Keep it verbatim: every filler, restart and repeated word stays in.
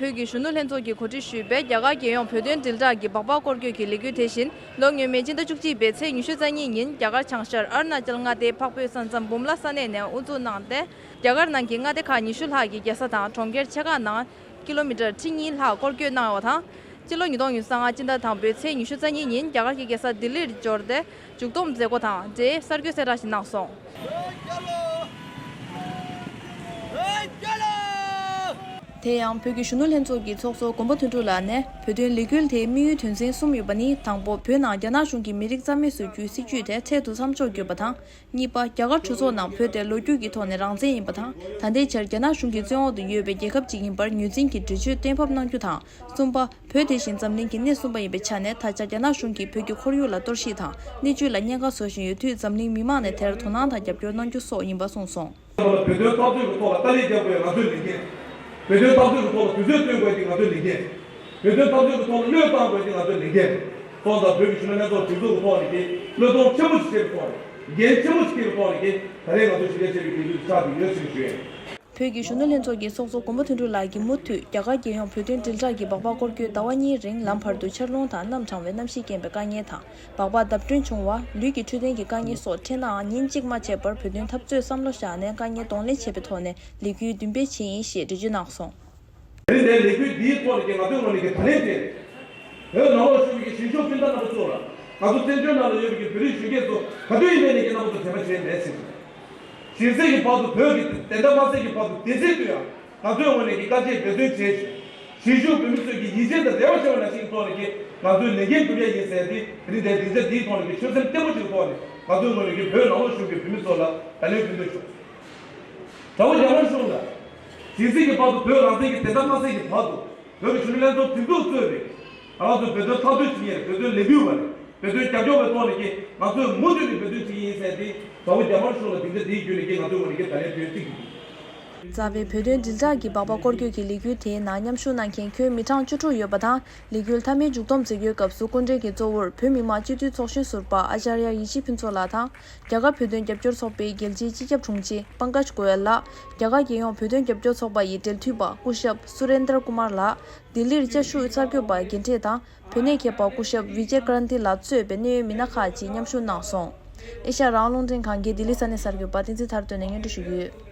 བོད་ཀྱི་གཞོན་ནུ་ལྷན་ཚོགས་ཀྱིས་གོ་སྒྲིག་ཞུས་པའི་རྒྱ་གར་རྒྱལ་ཡོངས་བོད་དོན་དྲིལ་བསྒྲགས་ཀྱི་སྦག་སྦག་སྐོར་སྐྱོད་ཀྱི་ལས་འགུལ་དེ་བཞིན་ལོ་སྔོན་མའི་སྤྱི་ཟླ་བཅུ་གཅིག་པའི་ཚེས་ཉི་ཤུ་རྩ་གཉིས་ཉིན་རྒྱ་གར་བྱང་ཤར་ཨ་རུ་ན་ཅལ་མངའ་སྡེའི་འཕགས་བོད་ས་མཚམས་འབུམ་ལ་ས་གནས་ནས་དབུ་འཛུགས་གནང་སྟེ། རྒྱ་གར་ནང་གི་མངའ་སྡེ་ཁག་ཉི་ཤུ་ལྷག་གི་རྒྱལ་ས་དང་གྲོང་ཁྱེར་ཆེ་ཁག་ནང་ཀི་ལོ་མི་ཊར་ཁྲི་གཉིས་ལྷག་སྐོར་སྐྱོད་གནང་ཡོད་པ་དང་། སྤྱི་ལོ་ཉིས་སྟོང་ཉི་ཤུ་རྩ་ལྔ་སྤྱི་ཟླ་དང་པོའི་ཚེས་ཉི་ཤུ་རྩ་གཉིས་ཉིན་རྒྱ་གར་གྱི་རྒྱལ་ས་ལྡི་ལིར་འབྱོར་ཏེ་མཇུག་བསྡོམས་མཛད་སྒོ་དང་འབྲེལ་གསར་འགོད་གསལ་བསྒྲགས་ཤིག་གནང་སོང་། དེ་ཡང་བོད་ཀྱི་གཞོན་ནུ་ལྷན་ཚོགས་ཀྱི་ཚོགས་གཙོ་མགོན་པོ་དོན་གྲུབ་ལགས་ནས་བོད་དོན་ལས་འགུལ་དེའི་དམིགས་ཡུལ་དོན་ཚན་གསུམ་ཡོད་པ་ནི། དང་པོ། བོད་ནང་རྒྱ་ནག་གཞུང་གིས་མི་རིགས་རྩ་མེད་བཟོ་རྒྱུའི་སྲིད་བྱུས་དེ་འཕྲལ་དུ་མཚམས་འཇོག་དགོས་པ་དང་། གཉིས་པ། རྒྱ་གར་གྲོས་ཚོགས་ནང་བོད་དེ་ལོ་རྒྱུས་ཀྱི་ཐོག་ནས་རང་བཙན་ཡིན་པ་དང་། ད་ལྟའི་ཆར་རྒྱ་ནག་གཞུང་གི་བཙན་འོག་ཏུ་ཡོད་པའི་རྒྱལ་ཁབ་ཅིག་ཡིན་པར་ངོས་འཛིན་གྱི་འགྲེལ་བརྗོད་གཏན་ཕབ་གནང་རྒྱུ་དང་། གསུམ་པ། བོད་དེ་བཞིན་འཛམ་གླིང་གི་སྣེ་གསུམ་པ་ཡིན་པའི་ཆ་ནས། ད་ཆ་རྒྱ་ནག་གཞུང་གིས་བོད་ཀྱི་ཁོར་ཡུག་ལ་གཏོར་བཤིག་དང་གནས་སྤྱོད་ལ་ཉེན་ཁ་བཟོ་བཞིན་ཡོད་དུས། འཛམ་གླིང་མི་མང་ནས་དེར་དོ་སྣང་དང་རྒྱབ་སྐྱོར་གནང་རྒྱུ་སོགས་ཡིན་པ་གསུངས་སོང་། བོད་དོན་འཐབ་རྩོད་ཀྱི་ཐོག་ལ་ཏཱ་ལའི་རྒྱབ་དགོས་ང་ཚོའི་ལས་འགན། བོད་དོན་འཐབ་རྩོད་ཀྱི་ཐོག་ལ་དུས་ཚོད་བཏོན་དགོས་དེ་ང་ཚོའི་ལས་འགན། བོད་དོན་འཐབ་རྩོད་ཀྱི་ཐོག་ལ་བློས་བཏང་དགོས་དེ་ང་ཚོའི་ལས་འགན། སོང་ཙང་བོད་ཀྱི་གཞོན་ནུ་ལྷན་ཚོགས་སྒྲིག་འཛུགས་ཀྱི་ཐོག་ནས་ཀྱི་བློས་གཏོང་ཆེན་པོ་ཞིག་བྱེད་པའི་ཐོག་ནས། འགན་ཆེན་པོ་ཞིག་འཁྱེར་བའི་ཐོག་ནས་ཀྱི་ད་རེས་ང་ཚོས་གཞི་རྒྱ་ཆེ་བའི་འགན་འཁྲི་ཆགས་ཀྱི་ཡོད་ཅེས་ཞུ་ཡ་ཡིན། བོད་ཀྱི་གཞོན་ནུ་ལྷན་ཚོགས་ཀྱི་ཚོགས་གཙོ་མགོན་པོ་དོན་གྲུབ་ལགས་ཀྱིས་མུ་མཐུད་རྒྱ་གར་རྒྱལ་ཡོངས་བོད་དོན་དྲིལ་བསྒྲགས་ཀྱི་སྦག་སྦག་སྐོར་སྐྱོད་ཟླ་བ་གཉིས་རིང་ལམ་བར་དུ་ཆར་རླུང་དང་གནམ་གྲང་བའི་གནམ་གཤིས་རྐྱེན་པས་དཀའ་ངལ་དང་སྦག་སྦག་བརྡབ་སྐྲུན་བྱུང་བ། ལུས་ཀྱི་འཕྲོད་བསྟེན་གྱི་དཀའ་ངལ་སོགས་འཕྲད་ནའང་ཉིན་གཅིག་མ་ཆད་པར་བོད་དོན་འཐབ་རྩོད་བསམ་བློ་བཞག་ནས་དཀའ་ངལ་གདོང་ལེན་བྱས་པའི་ཐོག་ནས་ལས་འགུལ་འདུན་སྤེལ་བྱས་ཡིན་ཞེས་འགྲེལ་བརྗོད་གནང་སོང་། དེ་རིང་འདིའི་ལས་འགུལ་འདིའི་ཐོག་ནས་ཀྱི་ང་ཚོའི་ངོས་ནས་ཀྱི་ད་ལན་དེ། བོད་ནང་ལོགས་བཞུགས་པའི་གཞིས་བཞུགས་སྤུན་ཟླ་རྣམ་པ་ཚོ་ལ། ང་ཚོ་བཙན་བྱོལ་ནང་ལ་ཡོད་པའི་བོད་རིགས་གཞོན་སྐྱེས་ཚོ་ག་དུས་ཡིན་ནའི་ཀྱི་རྣམ་པ་ཚོ་དྲན་པ་བྱས་མེད་ཟེར། ཞིང་སྲིད་ཀྱི་བར་དུ་བོད་ཀྱི་བདེན་མཐའ་མ་གསལ་གྱི་བར་དུ་དེ་སྲིད་དུ་ཡང་ང་ཚོའི་ངོས་ནས་ཀྱི་དཀའ་སྤྱད་འབད་བརྩོན་བྱས་ཤིང་། གཞིས་བཞུགས་བོད་མི་ཚོས་ཀྱི་ཡིད་ཆེས་དང་རེ་བ་བྱེད་པ་ནང་བཞིན་ཐོག་ནས་ཀྱི་ང་ཚོའི་ལས་འགན་སྒྲུབ་ཡ་ཡིན་ཟེར་ཏེ། དེ་རིང་འདིར་སྡིངས་ཆ་འདིའི་ཐོག་ནས་ཀྱི་ཆོད་སེམས་བརྟན་པོ་ཞིག་ཐོག་ནས་ང་ཚོའི་ངོས་ནས་ཀྱི་བོད་ནང་ལོགས་བཞུགས་པའི་བོད་མི་ཚོ་ལ་བརྡ་ལན་ཕུལ་འདོད་ཞུ། དགྲ་བོ་རྒྱ་དམར་གཞུང་ལ། ཞིང་སྲིད་ཀྱི་བར་དུ་བོད་རང་བཙན་གྱི་བདེན་མཐའ་མ་གསལ་གྱི་བར་དུ། བོད་ཀྱི་གཞོན་ནུ་ལྷན་ཚོགས་སྒྲིག་འཛུགས་གཙོས་པའི་ང་རང་ཚོའི་བོད་དོན་འཐབ་རྩོད་བྱེད་མཁན། བོད་དོན་ལས་འགུལ་བ་ནས་བོད་དོན་རྒྱབ་སྐྱོར་བའི་ཐོག་ནས་ཀྱི་ང་ཚོས་མུ་མཐུད་ནས་འབད་བརྩོན་བྱེད་ཀྱི་ཡིན་ཟེར་ཏེ། དགྲ་བོ་རྒྱ་དམར་གཞུང་ལ་སྡིངས་ཆ་འདིའི་བརྒྱུད་ནས་ཀྱི་ང་ཚོའི་ངོས་ནས་ཀྱི་བརྡ་ལན་ཕུལ་ཡ་གཅིག་གི། རྩ་བའི་བོད་དོན་དྲིལ་བསྒྲགས་ཀྱི་སྦག་སྦག་སྐོར་སྐྱོད་ཀྱི་ལས་འགུལ་དེའི་ནང་མཉམ་ཞུགས་གནང་མཁན་ཁྱོན་མི་གྲངས་བཅུ་དྲུག་ཡོད་པ་དང་། ལས་འགུལ་མཐའ་མའི་མཇུག་བསྡོམས་མཛད་སྒོའི་སྐབས་སུ་སྐུ་མགྲོན་གྱི་གཙོ་བོར་བོད་མི་མང་སྤྱི་འཐུས་ཚོགས་གཞོན་ཟུར་པ་ཨ་ཅར་ཡ་ཡེ་ཤེས་ཕུན་ཚོགས་ལགས་དང་། རྒྱ་གར་བོད་དོན་རྒྱབ་སྐྱོར་ཚོགས་པའི་རྒྱལ་སྤྱིའི་སྤྱི་ཁྱབ་དྲུང་ཆེ་པང་ཀཇ་གོ་ཡལ་ལགས། རྒྱ་གར་རྒྱལ་ཡོངས་བོད་དོན་རྒྱབ་སྐྱོར་ཚོགས་པ་ཡི་འབྲེལ་མཐུད་པ་སྐུ་ཞབས་སུ་རེན་དར་ཀུ་མར་ལགས། ལྡི་ལིར་བཅའ་བཞུགས་གསར་འགོད་པ་རྒན་གྲས་དང་། བོད་གནས་མཁས་པ་སྐུ་ཞབས་བི་ཇེ་ཀ་རན་ཏི་ལགས་གཙོས་པའི་གནད་ཡོད་མི་སྣ་ཁག་ཅིག་མཉམ་ཞུགས་གནང་སོང་། ཨེ་ཤ་ཡ་རང་དབང་རླུང་འཕྲིན་ཁང་གིས་ལྡི་ལི་ས་གནས་གསར་འགོད་པ་བསྟན་འཛིན་ཐར་བསྟན་ནས་སྙན་སྒྲོན་ཞུ་གི་ཡོད།